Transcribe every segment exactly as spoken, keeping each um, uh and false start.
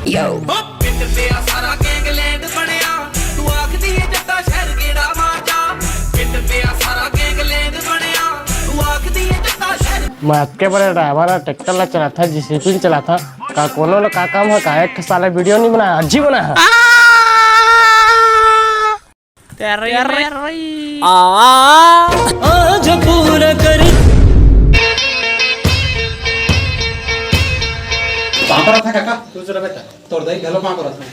ਪਿੰਡ ਪਿਆ ਸਾਰਾ ਗੈਂਗਲੈਂਡ ਬਣਿਆ, ਤੂੰ ਆਖਦੀ ਏ ਜੱਟਾ ਸ਼ਹਿਰ ਕਿਹੜਾ ਮਾਰਦਾ। ਪਿੰਡ ਪਿਆ ਸਾਰਾ ਗੈਂਗਲੈਂਡ ਬਣਿਆ, ਤੂੰ ਆਖਦੀ ਏ ਜੱਟਾ ਸ਼ਹਿਰ। मैं अतके बड़े ड्राइवर ह, ट्रैक्टर ला चलाथा, जेसीबी ला चलाथा, का कोनो ला का काम है का? एक ठो साला वीडियो नहीं बनाया, अज्जी बनाया है। आज पूरा करी। पाँव परत हँव काका, तू जरा बेटा, तोर दाई घलो पाँव परत हँव।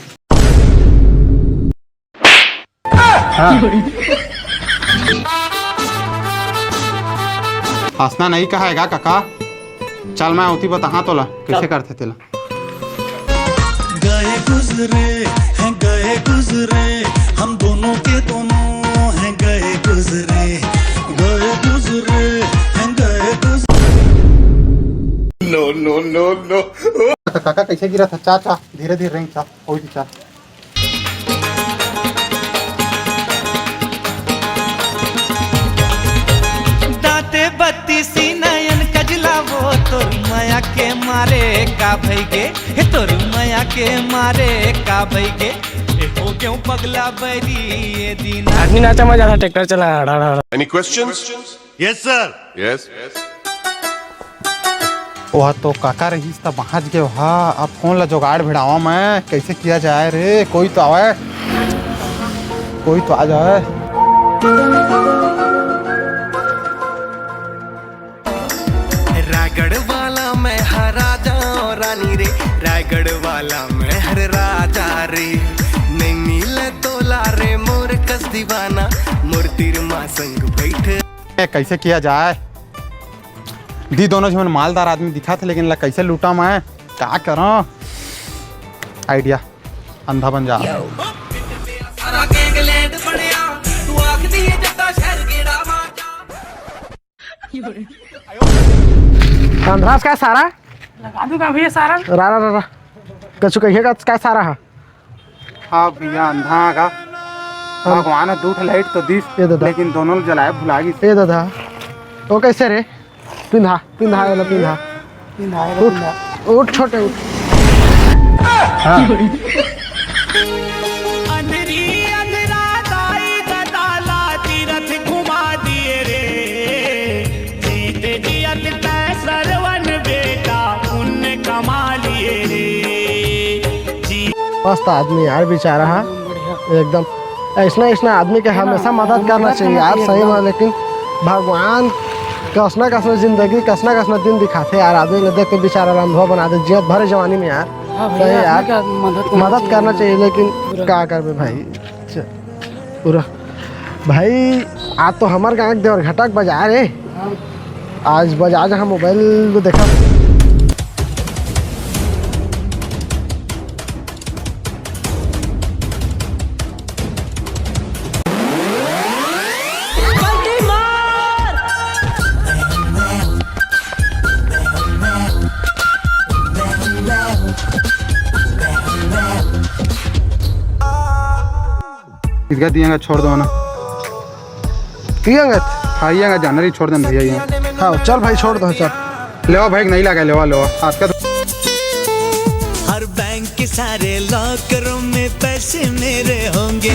हाँ। हँसना नहीं कहा है गा काका? चल मैं ओती बताहा तोला, कइसे करथे तेला। गए गुजरे हैं, गए गुजरे, हम दोनों के दोनों हैं गए गुजरे, गए गुजरे हैं, गए गुजरे। No, no, no, no। काका, कइसे गिरत हे? चा, चा, धीरे, धीरे रेंग, चा, ओही चा। दाँते बत्तीसी नयन कजला वो, तोर मया के मारे का भई गे, हे तोर मया के मारे का भई गे, ए हो गेंव पगला बैरी ए दिन। आदमी नाचा मजा था, ट्रैक्टर चला, हड़ा, हड़ा। Any questions? Yes, sir. Yes. ओहा तो काका रहिस त बाँच गे ओहा। अब कोन ला जोगाड़ भिड़ावा मैं, कइसे किया जाए रे? कोई तो आवे, कोई तो आ जाए। रायगढ़ वाला मैं हर राजा और रानी रे, रायगढ़ वाला मैं हर राजा रे, नहीं मिले तोला रे मोर कस दीवाना, मोर तीर मा संग बैठ। ए, कइसे किया जाए? दी दोनों झन मालदार आदमी दिखत हे, लेकिन ला कइसे लूटा मैं? का करों? आइडिया, अंधा बन जा। अंधरास का सारा? लगा दूंगा भैया सारा। रा, रा, रा, रा। कछु कहिए का, का सारा है? हाँ भैया, अंधा का। हाँ। भगवान ह दू ठो लाइट तो दिस, ए दादा। लेकिन दोनों ल जलाए भुला गिस। ए दादा, वो कइसे रे? पिंधा, पिंधा, एला पिंधा। पिंधा, एला उठ, पिंधा। उठ छोटे, उठ। हाँ। अंधरी अंधरा दाई ददा ला तीरथ घुमा दिए रे, जीते जियत तै सरवन बेटा पुण्य कमा लिए रे। मस्त आदमी यार बेचारा हा, एकदम अइसना अइसना आदमी के हमेशा मदद करना चाहिए यार, सही में। लेकिन भगवान कसना कसना जिंदगी, कसना कसना दिन दिखाथे यार, आदमी ला देख के बेचारा ला अंधवा बना दे, जियत भरे जवानी में यार। हाँ भैया, सही यार, आदमी का मदद करना मदद करना चाहिए। चाहिए, लेकिन पूरा। का करबे भाई? च-, पूरा भाई, आज तो हमर गाँव के देवरघाटा के बाजार हे। आज बाजार जहाँ मोबाइल में देखा। इसका दिएगा, छोड़ दो ना। पियंगत? हाँ, ये जाना रही, छोड़ देना भैया, ये। हाँ, चल भाई, छोड़ दो, चल। लेवा भाई, नहीं लगा, लेवा, लेवा। आज का तो हर बैंक के सारे लॉकरों में पैसे मेरे होंगे।